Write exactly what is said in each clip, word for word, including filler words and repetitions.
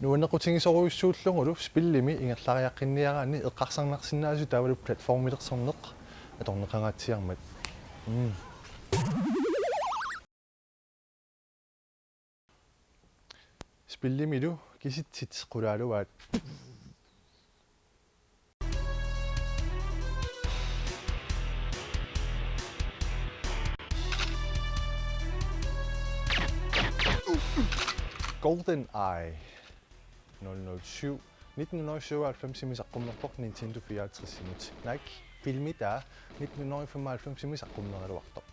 Nuannequtigisorujussuullugulu spillimi ingerlariaqqinniaraanni eqqarsarnarsinnaasut taavalu platformilersorneq atorneqangaatsiarmat. Mm. Spillimilu kisitsit qulaaluaat. GoldenEye nul nul syv, nitten hundrede syvoghalvfemsimi saqqummerpoq Nintendo fireoghalvtredsimut. Naak filmi taanna nitten hundrede femoghalvfemsimi saqqummeraluartoq.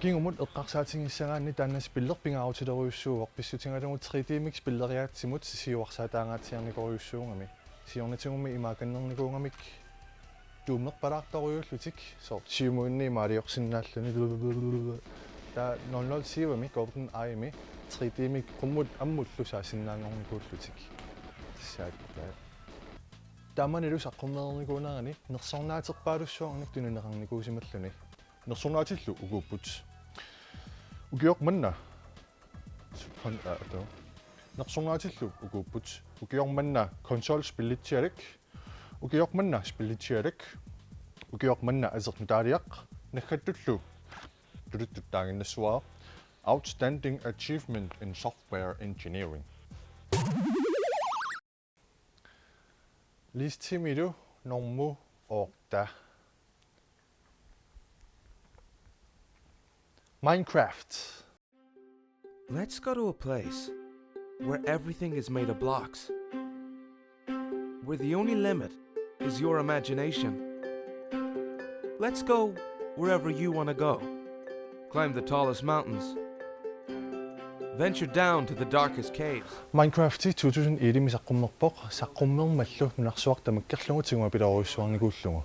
Kingumut eqqarsaatigissagaanni taanna spilli pingaarutilerujussuuvoq, pissutigalugu tre D-mik spilleriaatsimut siuarsaataangaatsiarnikorujussuugami. Siornatigummi imaakannernikuugamik tuummerpalaartorujuullutik, soorlu Siumuinni imaaliorsinnaalluni. Taava nul nul syvimi GoldenEyemi tre D-mik qummut ammullu saassinnaanngornikuullutik. Tassaakka. Taamanilu saqqummereernikuunerani nersornaaterpaalussuarnik tunineqarnikuusimalluni. Nersornaatillu ukuupput. Ukioq manna. Kon-, aa, atu. Nersornaatillu ukuupput. Ukioq manna konsolspillitsialik. Ukioq manna spillitsialik. Ukioq manna asertutaaliaq. Naggattullu. Tuluttut taaginnassuara. Outstanding Achievement in Software Engineering. Listimilu normu otte. Minecraft. Let's go to a place where everything is made of blocks, where the only limit is your imagination. Let's go wherever you want to go. Climb the tallest mountains. Venture down to the darkest caves. Minecrafti to tusind elleve-mi saqqummerpoq, saqqummermallu nunarsuaq tamakkerlugu tiguapilorujussuarnikuullugu.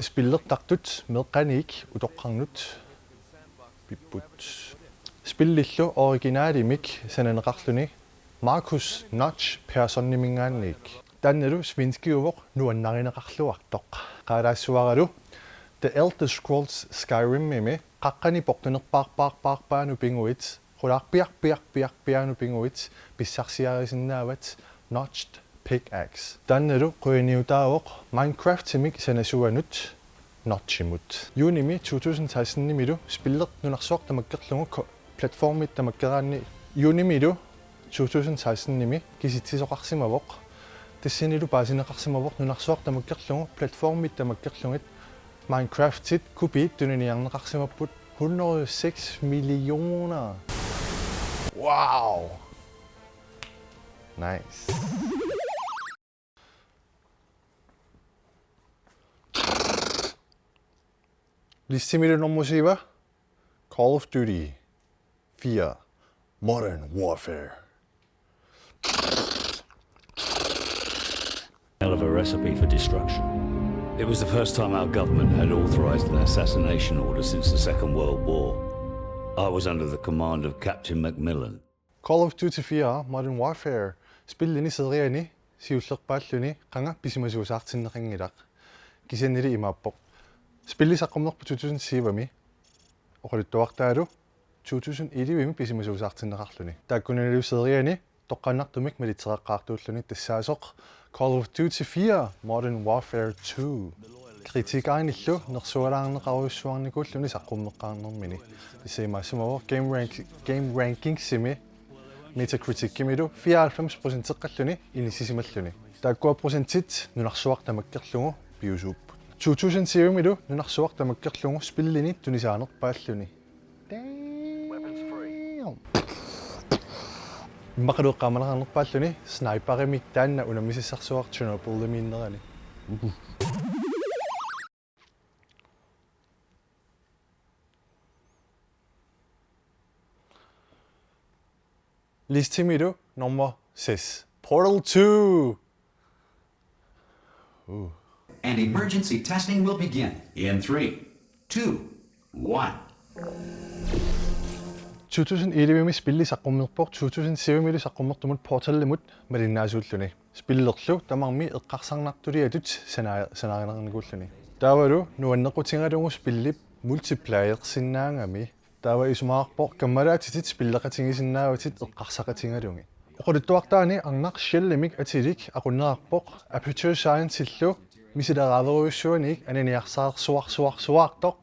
Spillertartut meeqqaniit utoqqarnut pipput. Spillillu originalimik sananeqarluni Marcus Notch Perssoniminngaanniit. Taannalu svenskiuvoq nuannarineqarluartoq. Qaalaassuaralu The Elder Scrolls Skyrimimi qaqqani portunerpaarpaarpaarpaanut pinguit, qulaarpiarpiarpiarpiaanut pinguit, pissarsiarisinnaavat Notched Pickaxe. Taannalu qujaniutaavoq Minecraftimik sanasuanut Notchimut. Juunimi to tusind seksten-imilu spilli nunarsuaq tamakkerlugu ko-, platformit tamakkeraanni. Juunimilu to tusind seksten-imi kisitsisoqarsimavoq. Tassanilu paasineqarsimavoq nunarsuaq tamakkerlugu platformit tamakkerlugit Minecraftit kopiit tuniniarneqarsimapput hundrede og seks millioner. Wow! Nice. Listimilu nummer syv. Call of Duty fire Modern Warfare. Hell of a recipe for destruction. It was the first time our government had authorized an assassination order since the Second World War. I was under the command of Captain Macmillan. Call of Duty fire Modern Warfare spillini seriani siullerpaalluni qanga pisimasuusaartinneqanngilaq. Kisiannili imaappoq. Spilli saqqummerpoq to tusind syv-mi. Oqaluttuartaalu to tusind elleve-mi pisimasuusaartinneqarluni. Taakkunanilu seriani toqqaannartumik malitseqqaartuulluni tassaasoq Call of Duty fire Modern Warfare two. Kritikerinnillu nersualaarneqarujussuarnikuulluni saqqummeqqaarnermini. Tassa imaassimavoq Game Rank-, Game Rankingsimi Metacriticimilu fireoghalvfems procenteqqalluni inissisimalluni. Taakkua procentit nunarsuaq tamakkerlugu piusuupput. To tusind syv-milu nunarsuaq tamakkerlugu spillini tunisaanerpaalluni. Damn. Immaqalu eqqaamanaarnerpaalluni sniperimik taanna unammisassarsuaq Chernobylimiinnerani. Listimilu nummer seks. Portal two. Uh. And emergency testing will begin in three, two, one. To tusind elleve-mi spilli saqqummerpoq to tusind syv-milu saqqummertumut Portalimut malinnaasuulluni. Spillerlu tamarmi eqqarsarnartuliatut sana-, sanaarineqarnikuulluni. Taavalu nuannequtigalugu spillip multiplayersinnaagami. Taava isumaqarpoq kammalaatitit spilleqatigisinnaavatit eqqarsaqatigalugit. Oqaluttuartaani arnaq shellimik atilik aqunneqarpoq Aperture Science-illu misileraaverujussuaniit aniniarsaarsuarsuarsuartoq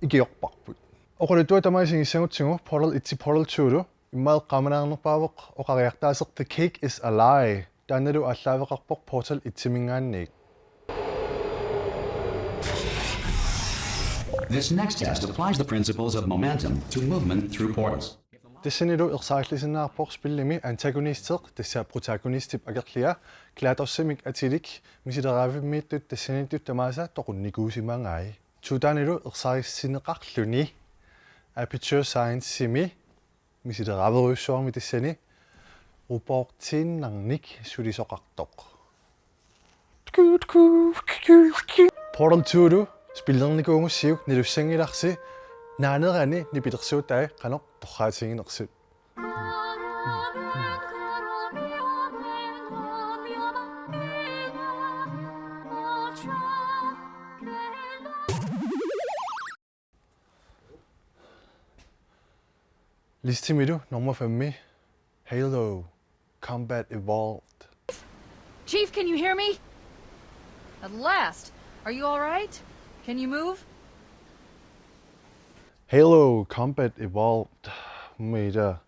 ikiorparput. Oqaluttuaq tamaat isigissagutsigu Portal et-i Portal two-lu immaqa eqqaamanaarnerpaavoq oqariartaaseq The Cake is a Lie. Taannalu aallaaveqarpoq Portal et-iminngaanniit. This next test applies the principles of momentum to movement through portals. Tassanilu ersarillisinnaarpoq spillimi antagonisteq, tassa protagonistip akerlia, GLaDOSimik atilik, misileraaffimmiittut tassaniittut tamaasa toqunnikkut. Tuutaanilu ersarissinneqarluni Aperture Science-imi misileraaverujussuarmi tassani robotiinnarnik sulisoqartoq. Portal to-lu spillernikuugussiuk nalussanngilarsi naanerani nipilersuutai qanoq torraatiginersut. Listimilu nummer femmi, Halo Combat Evolved. Chief, can you hear me? At last. Are you all right? Can you move? Halo Combat Evolved. Mira.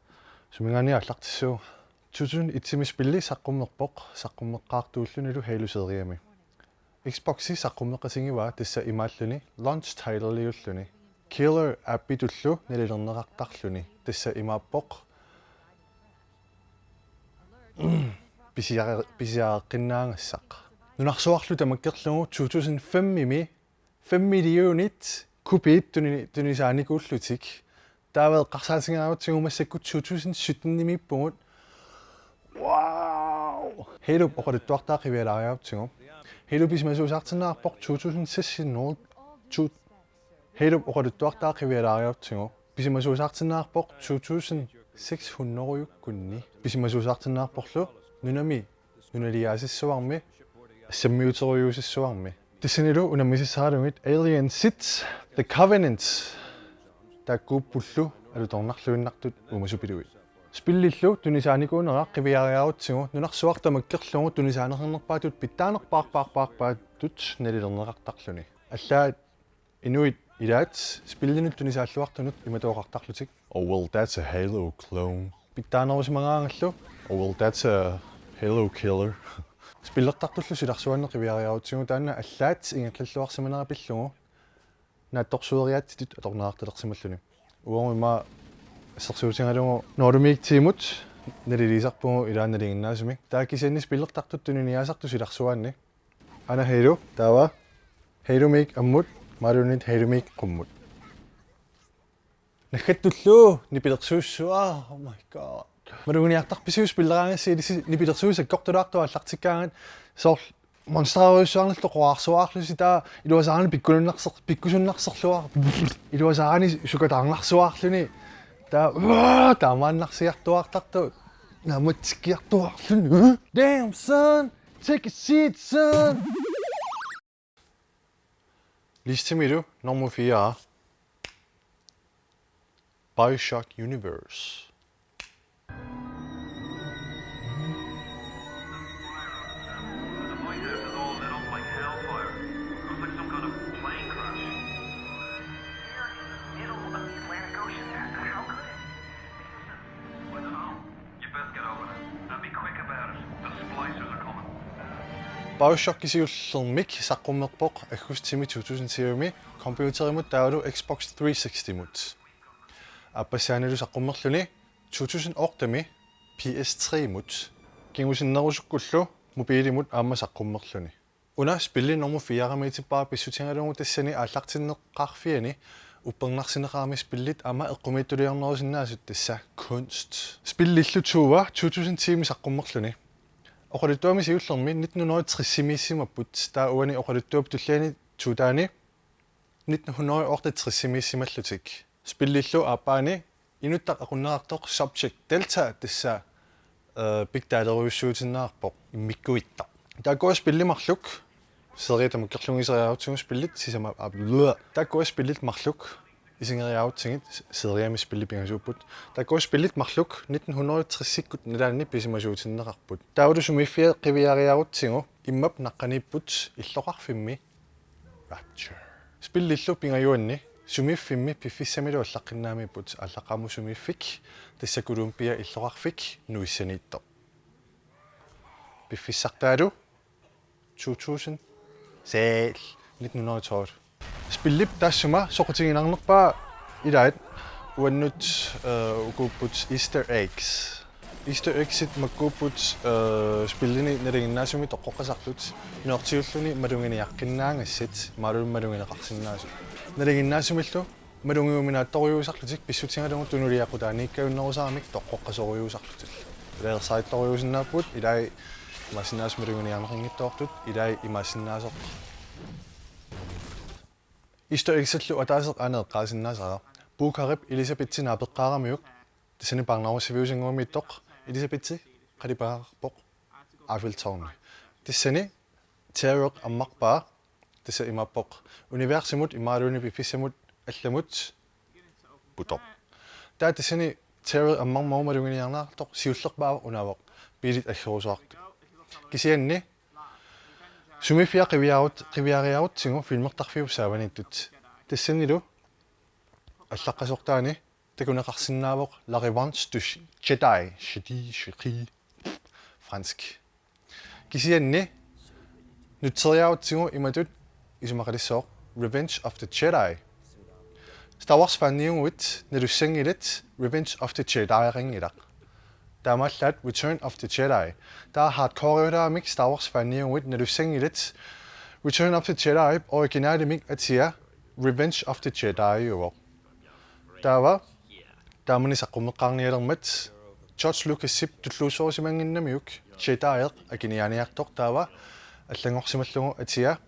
Suminngaanniit aallartissuunga. Two thousand one-imi spilli saqqummerpoq, saqqummeqqaartuullunilu Halo-seriami. Xboxi saqqummeqatigivaat tassa imaalluni launch title-iulluni. Killer appitullu nalilerneqartarluni tassa imaappoq pisiare-, pisiareqqinnaagassaq. Nunarsuarlu tamakkerlugu two thousand five-imi fem millionit kopiit tuni-, tunisaanikuullutik. Taava eqqarsaatigeriarutsigu massakkut two thousand sytten-imiippugut. Wow! Halo oqaluttuartaa qivialaariarutsigu. Halo pisimasuusaartinneqarpoq two thousand six-inut. Tu-, Halo oqaluttuartaa qivialaariarutsigu. Pisimasuusaartinneqarpoq two thousand six hundred-ikkunni. Pisimasuusaartinneqarporlu nunami nunaliaasissuarmi, assammiuteriuusissuarmi. Tassanilu unammisissaralugit Alien Seeds, The Covenant. Taakkuuppullu alutornarluinnartut uumasupiluit. Spillillu tunisaanikuunera qiviariarutsigu nunarsuaq tamakkerlugu tunisaaneqarnerpaatut pitsaanerpaarpaarpaarpaatut nalilerneqartarluni. Allaat inuit ilaat spillinut tunisaalluartunut imatut oqartarlutik: "Oh well, that's a Halo clone." Pitsaanerusimagaangallu: "Oh well, that's a Halo killer." Spillertartullu silarsuanneq qiviariarutsigu taanna allaat ingerlalluarsimanera pillugu naatsorsueriaatsitut atorneqartalersimalluni. Uagut immaqa assersuutigalugu Nordic Teamimut naliliisarpugut ilaanni nalinginnaasumik. Taava kisianni spillertartut tuniniaasartut silarsuaanni. Aana Halo, taava Halo-mik ammut, imaluunniit Halo-mik qummut. Naggattullu nipilersuussua, oh my god. Maluginiartarpisiuk spilleraangassi ilissi nipilersuut sakkortulaartut aallartikkaangat, soorlu monstererujussuarnillu qoraarsuaarlusi, taava iluasaarani pikkununnarser-, pikkusunnarserluar-, iluasaarani sukataarnarsuaarluni. Taava, uaa, taamaannarsiartuaartartut naammatsikkiartuaarluni. Damn, son! Take a seat, son! Listemilu nummer fire. Bioshock Universe. Bioshock-i siullermik saqqummerpoq aggustimi two thousand seven-imi computerimut taavalu Xbox three sixty-mut. Aappassaanilu saqqummerluni two thousand eight-imi P S three-mut. Kingusinnerusukkullu mobilimut aamma saqqummerluni. Una spilli nummer fire-miitippara pissutigalugu tassani aallartinneqarfiani uppernarsineqarami spillit aamma eqqumiitsuliornerusinnaasut, tassa kunst. Spillillu to-a two thousand ten-imi saqqummerluni. Oqaluttuami siullermi nitten hundrede tres-imiissimapput, taava uani oqaluttuap tulliani tuutaani nitten hundrede otteogtres-imiissimallutik. Spillillu aappaani inuttaq aqunneqartoq Subject Delta tassa, øh, pigtaalerujussuutinneqarpoq immikkuittoq. Taakkua spillit marluk, serie tamakkerlugu iseriarutsigu spillit sisama-, aa, bleh. Taakkua spillit marluk isigeriarutsigit, seriemi spillit pingasuupput. Taakkua spillit marluk nitten hundrede tres-ikkut nalaanni pisimasuutinneqarput. Taavalu sumiiffia qiviariarutsigu immap naqqaniipput illoqarfimmi Rapture. Spillillu pingajuanni sumiiffimmi piffissamilu allaqqinnaamiipput, aallaqqaammut sumiiffik, tassa Columbia illoqarfik nuissaniittoq. Piffissartaalu two thousand, seel, nitten hundrede og tolv. Spillip taassuma soqutiginarnerpaa ilaat Uannut, øh, ukuupput Easter eggs. Easter eggsit makkuupput, øh, spillini nalinginnaasumik toqqoqqasartut, inortiulluni maluginiaqqinnaagassat, imaluunniit malugineqarsinnaasut. Nalinginnaasumillu malugiuminaattorujuusarlutik pissutigalugu tunuliaqutaaniikkajunnerusaramik toqqoqqasorujuusarlutillu. Ilaasarittorujuusinnaapput, ilai imaassinnaavoq maluginiarneqanngitsoortut, ilai imaassinnaasoq. Easter eggsillu ataaseq aana eqqaasinnaasara. Bookerip Elisabethip naapeqqaaramiuk, tassani parnaarussiviusannguamiittoq, Elisabeth qalipaarpoq Eiffeltårni. Tassani Terrorip ammarpaa, tassa imaappoq universimut imaluunniit piffissamut allamut putoq. Taava tassani Terrorip ammarmaguma maluginiarneqartoq siullerpaaq unaavoq biilit aggerusuartut. Kisianni sumiiffia qiviarut-, qiviariarutsigu filmertarfiup saavaniittut. Tassanilu allaqqasortaani takuneqarsinnaavoq La Revanche du Jedi, Jedi, Jedi, fransk. Kisianni nutseriarutsigu imatut isumaqalissooq Revenge of the Jedi. Star Wars faniuguit nalussanngilat Revenge of the Jedi-eqanngilaq. Taamaallaat Return of the Jedi. Taava hardcoreiuleramik Star Wars faniuguit nalussanngilat Return of the Jedi originalimik atia Revenge of the Jedi-uvoq. Taava taamani saqqummeqqaarnialermat George Lucasip tulluussorusimannginnamiuk Jedi-eq akiniaaniartoq taava allanngorsimallugu atia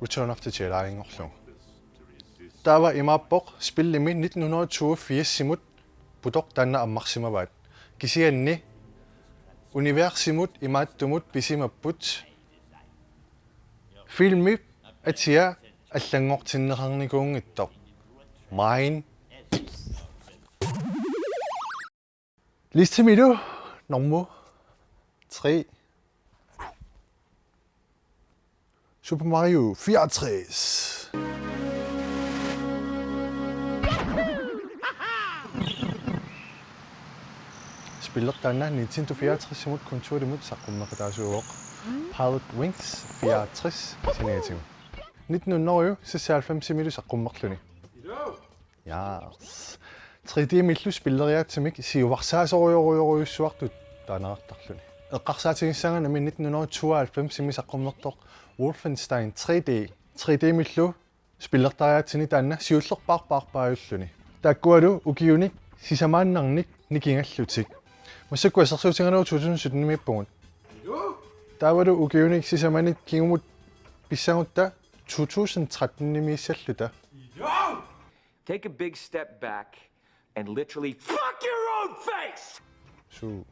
Return of the Jedi-inngorlugu. Taava imaappoq spillimi nitten hundrede toogfirs-imut putoq taanna ammarsimavaat. Kisianni universimut imaattumut pisimapput filmip atia allanngortinneqarnikuunngitsoq. Mine. Listemilu nummer tre. Super Mario fireogtres. Spillertaanna Nintendo fireogtres-imut konsollimut saqqummeqataasuuvoq Pilot Wings fireogtres saniatigut. Nitten hundrede seksoghalvfems-imilu saqqummerluni. Ja. Tre D-millu spilleriaatsimik siuarsaasorujorujorujussuartut taaneqartarluni. Eqqarsaatigissagaanni nitten hundrede tooghalvfems-imi saqqummertoq Wolfenstein tre D. Tre D-millu spillertariaatsini taanna siullerpaarpaarpaajulluni. Taakkualu ukiunik sisamaannarnik nikingallutik. Massakkut assersuutigalugu to tusind sytten-imiippugut. Taavalu ukiunik sisamanik kingumut pissagutta to tusind tretten-imiissalluta. Take a big step back and literally fuck your own face! Suu.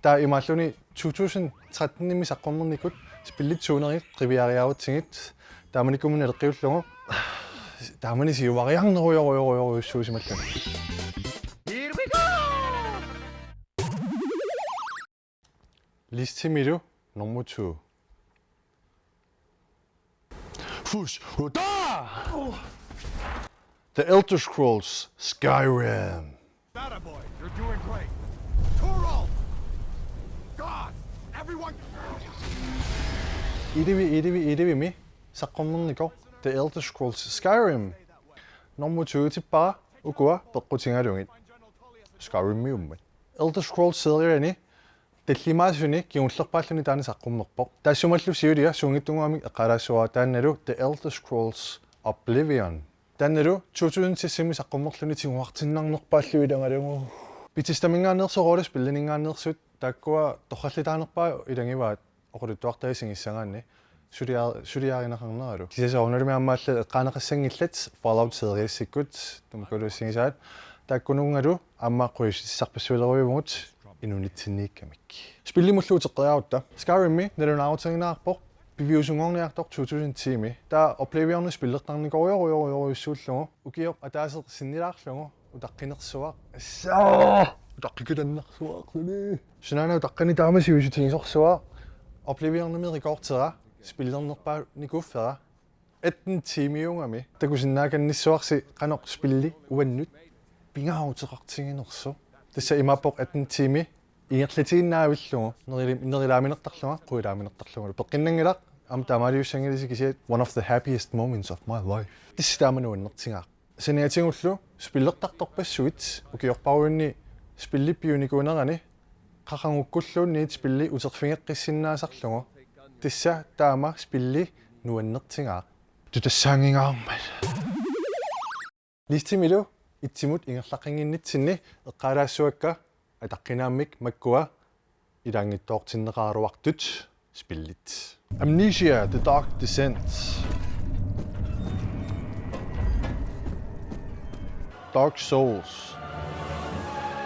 Taava imaalluni to tusind tretten-imi saqqummernikut spillit suunerit qiviariarutsigit taamanikkumut naleqqiullugu taamani siuariarnerujorujorujorujussuusimalluni. Here we go! Listemilu nummer to. Fush, huta! The Elder Scrolls Skyrim. Attaboy, you're doing great. Toro! God! Everyone! Elleve, elleve, elleve-mi saqqummernikut The Elder Scrolls Skyrim. Nummer to-tippara ukua peqqutigalugit. Skyrimiummat. Elder Scrolls seriani tallimaasuni kingullerpaalluni taanna saqqummerpoq. Taassumalu siulia suunngitsunnguamik eqqaalaassavara, taannalu The Elder Scrolls Oblivion. Taannalu to tusind seks-imi saqqummerluni tiguartinnarnerpaallu ilagalugu. Bethesdaminngaanneersut rollespillinngaanneersut taakkua torrallitaanerpaat ilagivaat oqaluttuartagaq sinngissagaanni sulia-, suliarineqarneralu. Kisianni soorunalumi aamma allat eqqaaneqassanngillat Fallout seriesikkut tamakkualu assigisaat, taakkununngalu aamma qujassutisarpassualeruivugut inuunitsinniikkamik. Spillimullu uteqqeriarutta. Skyrimi nalunaarutigineqarpoq piviusunngorniartoq to tusind ti-mi. Taava Oblivion spillertarnikorujorujorujussuullugu ukioq ataaseq sinnilaarlugu utaqqinersuaq. Assaa! Utaqqikkutannersuaq suli. Sunaana utaqqani taama sivisutigisorsuaq. Oblivionimi rekordera spillernerpaanikuuffera atten tiimiugami. Takusinnaakannissuarsi qanoq spilli uannut pingaaruteqartiginersoq. Tassa imaappoq atten tiimi ingerlatiinnaavillugu nerili-, nerilaaminertarlunga, quilaaminertarlungalu. Peqqinnanngilaq, aamma taamaaliussanngilisi, kisianni one of the happiest moments of my life. Tassa taama nuannertigaaq. Saniatigullu spillertartorpassuit ukiorparuinni spilli piunikuunerani qaqugukkulluunniit spilli uterfigeqqissinnaasarlugu. Tassa taama spilli nuannertigaaq. Tutassaanngingaarmat. Listimilu etsimut ingerlaqqinnginnitsinni eqqaalaassavakka ataqqinaammik makkua ilaanngitsoortinneqaraluartut spillit. Amnesia: The Dark Descent. Dark Souls.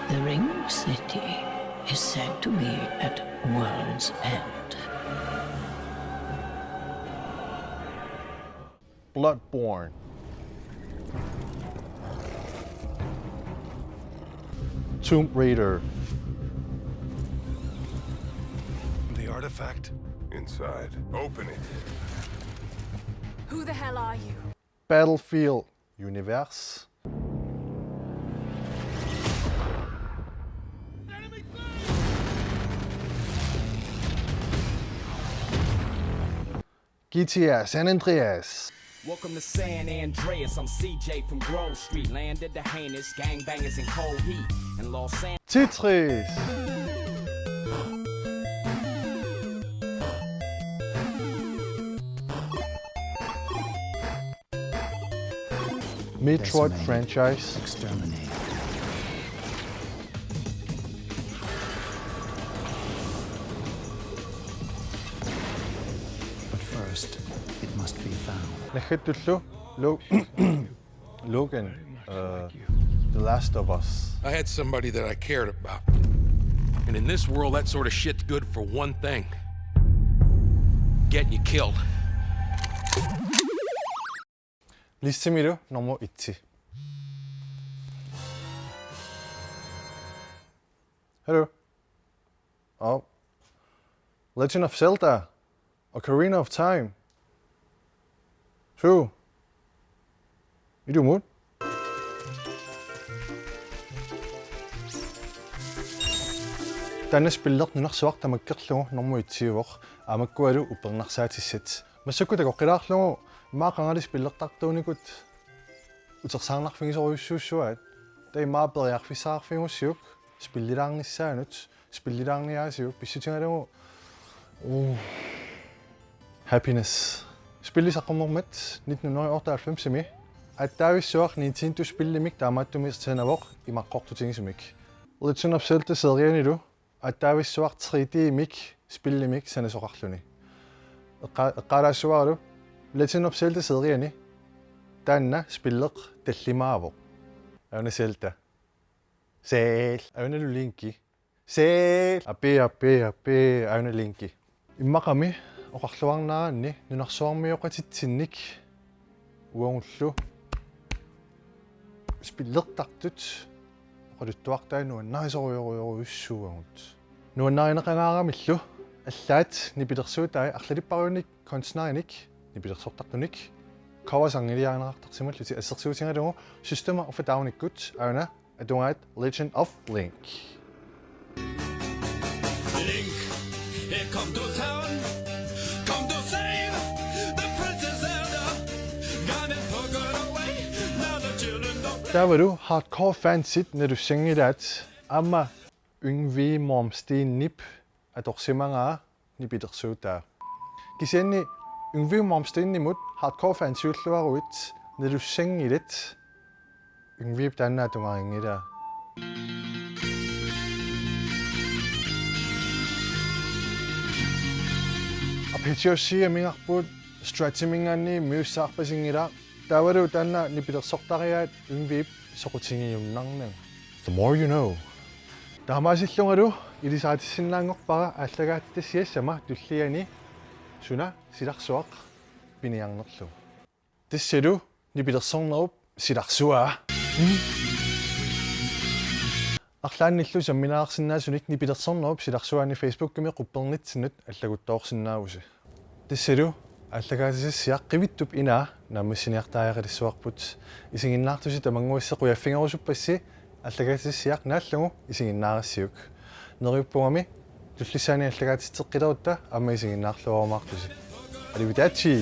The Ring City is said to be at world's end. Bloodborne. Tomb Raider. The artifact inside. Open it. Who the hell are you? Battlefield Universe. G T A San Andreas. Welcome to San Andreas. I'm C J from Grove Street, land of the heinous gangbangers and cold heat in Los Angeles. Tetris. Metroid franchise. Exterminate. But first, it must be found. Naggattullu Lo-, Logan, uh, The Last of Us. I had somebody that I cared about. And in this world, that sort of shit's good for one thing. Getting you killed. Listimilu nummer et. Hello. Oh. Legend of Zelda: Ocarina of Time. Suu. Ilumut. Taanna spilli nunarsuaq tamakkerlugu nummer et-iuvoq, aamma makkualu uppernarsaatissat. Massakkut takoqqilaarlugu immaqa qangali spillertartuunikut utersaarnarfigisorujussuussuaat. Taava immaqa periarfissaqarfigigussiuk spillilaarnissaanut, spillilaarniaasiuk pissutigalugu. Uh. Happiness. Spilli saqqummermat nitten hundrede og otteoghalvfems-imi. Aatsaavissuaq Nintendo-spillimik taamaattumik sanavoq imaqqortutigisumik. Legend of Zelda-serienilu aatsaavissuaq tre D-mik spillimik sanasoqarluni. Eqqa-, eqqaalaassavaralu Legend of Zelda-serieni taanna spilleq tallimaavoq. Aana Zelda. Seel. Aana Linki. Seel. Api, api, api. Aana Linki. Immaqami oqarluarneraanni nunarsuarmioqatitsinnik uagullu spillertartut oqaluttuartaat nuannarisorujorujussuuagut. Nuannarineqangaaramillu allaat nipilersuutai arlalippariunnik kunstnerinik nipilersortartunik cover-sangiliarineqartarsimallutik assersuutigalugu System of a Down-ikkut aana atugaat Legend of Link. Link, here come to town, come to save the Princess Zelda. Ganon took her away, now the children don't play. Taavalu hardcore fansit nalussanngilaat aamma Yngwie Malmsteenip atorsimagaa nipilersuutaa. Kisianni Yngwie Malmsteenimut hardcore fansiulluaruit nalussanngilat Yngwiep taanna atugarinngilaat. Arpeggiorsiamigarput Stratiminngaanniit miussaarpasinngilaa. Taavalu taanna nipilersortariaat Yngwiep soqutigiunnarnagu. The more you know. Taamaasillungalu ilisaritissinnaanngorpara aallakaatitassiassama tulliani suna silarsuaq piniarnerlugu. Tassalu nipilersornerup silarsuaa. Arlaannillu sammineqarsinnaasunik nipilersornerup silarsuaani Facebookimi quppernitsinnut allaguttoorsinnaavusi. Tassalu aallakaatitassiaq Qivittup inaa naammassiniartariaqalissavarput. Isiginnaartusi tamannguassi, qujaffigerusuppassi aallakaatitassiaq naallugu isiginnaarassiuk. Neriuppugami tullissaani aallakaatitseqqilerutta aamma isiginnaarluarumaartusi. Arrivederci.